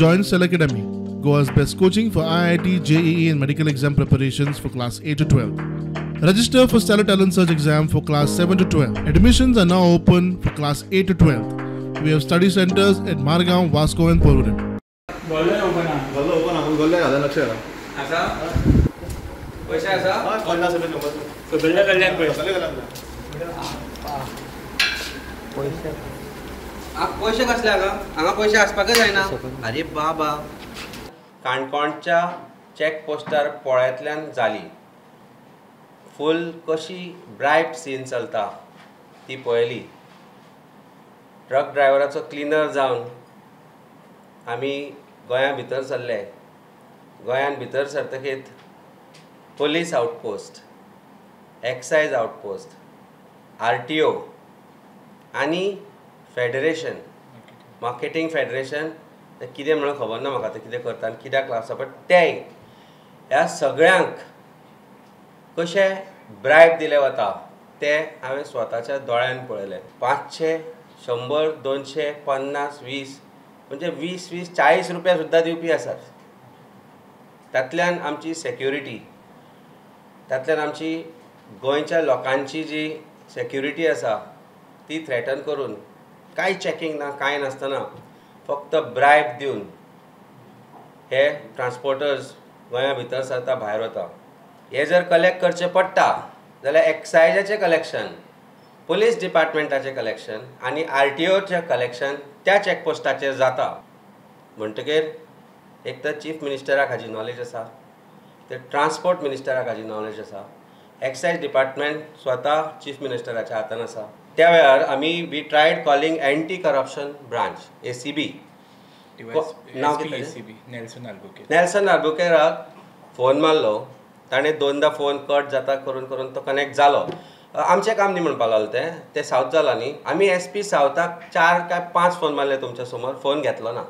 Join Stellar Academy, Goa's best coaching for IIT, JEE and medical exam preparations for class 8 to 12. Register for Stellar Talent Search exam for class 7 to 12. Admissions are now open for class 8 to 12. We have study centers at Margao, Vasco and Porvorim. गल्लो open आ, गल्लो open आ, गल्ले घाला लक्ष घाला. आसा पैसे आसा? 50 रुपये 100. सगळ्या गल्ल्यान पैसे. सगळ्या गल्ल्यान पैसे. पयशे कसले हांगा? हांगा पयशे आसपाकच जायना. अरे बाबा, काणकोणच्या चॅक पोस्टार पोळ्यांतल्यान जाली फूल कशी ब्रायब सीन चलता ती पळयली. ट्रक ड्रायव्हराचो क्लिनर जावन आमी गोंया भितर सरले. गोंयान भितर सरतकीत police outpost, excise outpost, RTO आनी फेडरेशन, मार्केटींग फेडरेशन, कितें म्हणून खबर ना म्हाका तें कितें करता आनी कित्याक लागता, बट तेय ह्या सगळ्यांक कशें ब्रायब दिलें वता तें हांवें स्वताच्या दोळ्यान पळयलें. 500, 100, 200, 50, 20 म्हणजे 20, 20, 40 रुपया सुद्दां दिवपी आसात. तातल्यान आमची सेक्युरिटी, तातल्यान आमची गोंयच्या लोकांची जी सेक्युरिटी आसा ती थ्रेटन करून, कांय चॅकिंग ना कांय नासतना फक्त ब्रायब दिवन हे ट्रान्सपोर्टर्स गोंया भितर सरता, भायर वता. हे जर कलेक्ट करचें पडटा जाल्यार एक्सायजाचें कलेक्शन, पुलीस डिपार्टमेंटाचें कलेक्शन आनी आरटीओचें कलेक्शन त्या चॅकपोस्टाचेर जाता. म्हणटकीर एक तर चीफ मिनिस्टराक हाजी नॉलेज आसा, तर ट्रान्सपोर्ट मिनिस्टराक हाजी नॉलेज आसा, एक्सायज डिपार्टमेंट स्वता चीफ मिनिस्टराच्या हातान आसा. त्या वेळार आमी we tried calling anti corruption branch ACB, नांव कितें, नेल्सन आल्बुकेराक फोन मारलो. ताणें दोनदा फोन कट जाता करून करून तो कनेक्ट जालो. आमचें काम न्ही म्हणपाक लागलो, तें सावथ जालां न्ही. आमी एसपी सावथाक 4 काय 5 फोन मारले तुमच्या समोर, फोन घेतलो ना.